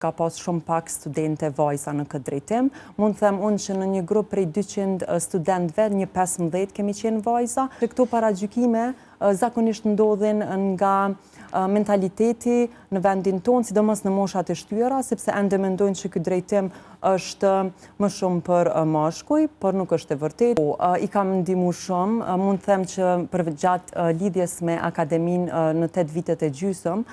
Ka pas shumë pak studente vajza në këtë drejtim. Mund të them unë që në një grup prej 200 studentëve, një 15 kemi qenë vajza. Dhe këto paragjykime zakonisht ndodhin nga mentaliteti në vendin tonë, sidomos në moshat e shtyra, sepse ende mendojnë që ky drejtim është më shumë për mashkuj, por nuk është e vërtetë. Po, i kam ndihmu shumë, mund të them që përgjatë lidhjes me akademinë në 8 vitet e gjysëm,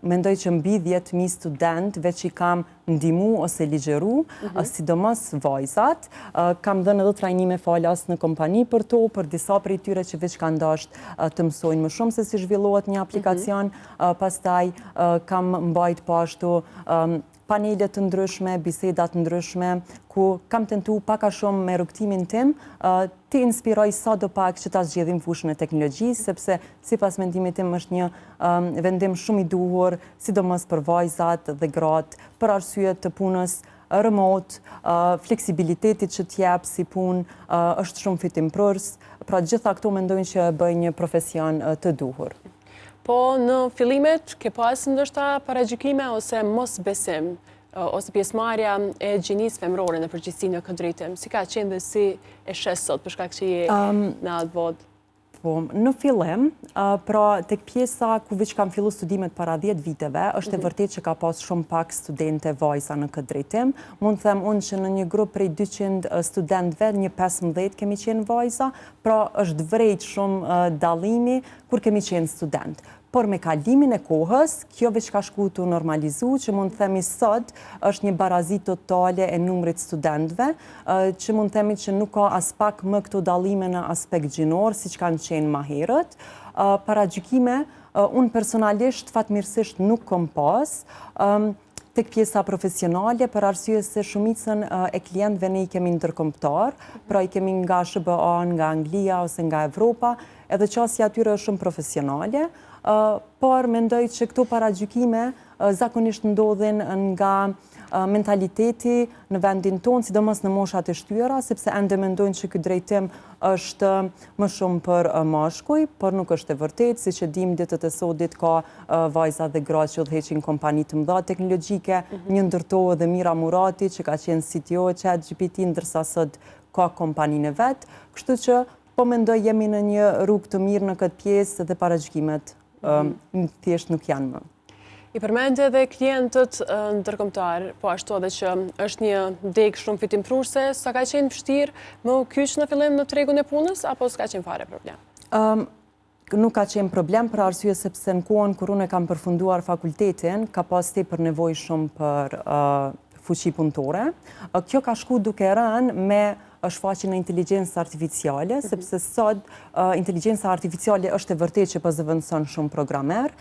mendoj që mbi 10.000 student veç i kam ndihmu ose ligjëru, sidomos vajzat. Kam dhënë edhe trajnime falas në kompani për to, për disa prej tyre që veç kanë dasht të mësojnë më shumë se si zhvillohet një aplikacion. Pastaj kam mbajt po ashtu panele të ndryshme, biseda të ndryshme, ku kam tentu pak a shumë me rrugëtimin tim t'i inspiroj sado pak që ta zgjedhim fushën e teknologjisë, sepse sipas mendimit tim është një vendim shumë i duhur, sidomos për vajzat dhe gratë, për arsye të punës remote, fleksibilitetit që t'jep si punë, është shumë fitimprurës. Pra, gjitha këto mendojnë që bëjnë një profesion të duhur. Po në fillimet ke pas ndoshta paragjykime ose mosbesim ose pjesëmarrja e gjinisë femrore në përgjithësi në këtë drejtim? Si ka qenë dhe si e sheh sot, për shkak që je në atë botë? Po, në fillim, pra tek pjesa ku veç kam fillu studimet para 10 viteve, është e vërtet që ka pas shumë pak studente vajza në këtë drejtim. Mund të them unë që në një grup prej 200 studentëve, një 15 kemi qenë vajza, pra është vrejt shumë dallimi kur kemi qenë student. Por me kalimin e kohës, kjo veç ka shku tu normalizu, që mund të themi sot është një barazi totale e numrit studentëve, që mund të themi që nuk ka as pak më këto dallime në aspekt gjinor, siç kanë qenë ma herët. Paragjykime, unë personalisht, fatmirësisht nuk kom pas tek pjesa profesionale, për arsye se shumicën e klientëve ne i kemi ndërkombëtar, pra i kemi nga SHBA, nga Anglia ose nga Evropa, edhe qasja atyre është shumë profesionale, por mendoj që këto paragjykime zakonisht ndodhin nga mentaliteti në vendin tonë, sidomos në moshat e shtyra, sepse ende mendojnë që ky drejtim është më shumë për mashkuj, por nuk është e vërtetë. Siç e dim, ditët e sodit ka vajza dhe gra që udhëheqin kompani të mëdha teknologjike, një ndër to edhe Mira Murati, që ka qenë CTO e ChatGPT, ndërsa sot ka kompaninë e vet, kështu që po mendoj jemi në një rrugë të mirë në këtë pjesë dhe paragjykimet thjesht nuk janë më. I përmende edhe klientët ndërkombëtar, po ashtu edhe që është një degë shumë fitimprurëse, sa ka qenë vështirë me u kyç në fillim në tregun e punës, apo s'ka qenë fare problem? Nuk ka qenë problem, për arsye sepse në kohën kur unë e kam përfunduar fakultetin, ka pas tepër nevojë shumë për fuqi punëtore. Kjo ka shku duke rënë me shfaqjen e inteligjencës artificiale, sepse sot inteligjenca artificiale është e vërtetë që po zëvendëson shumë programer.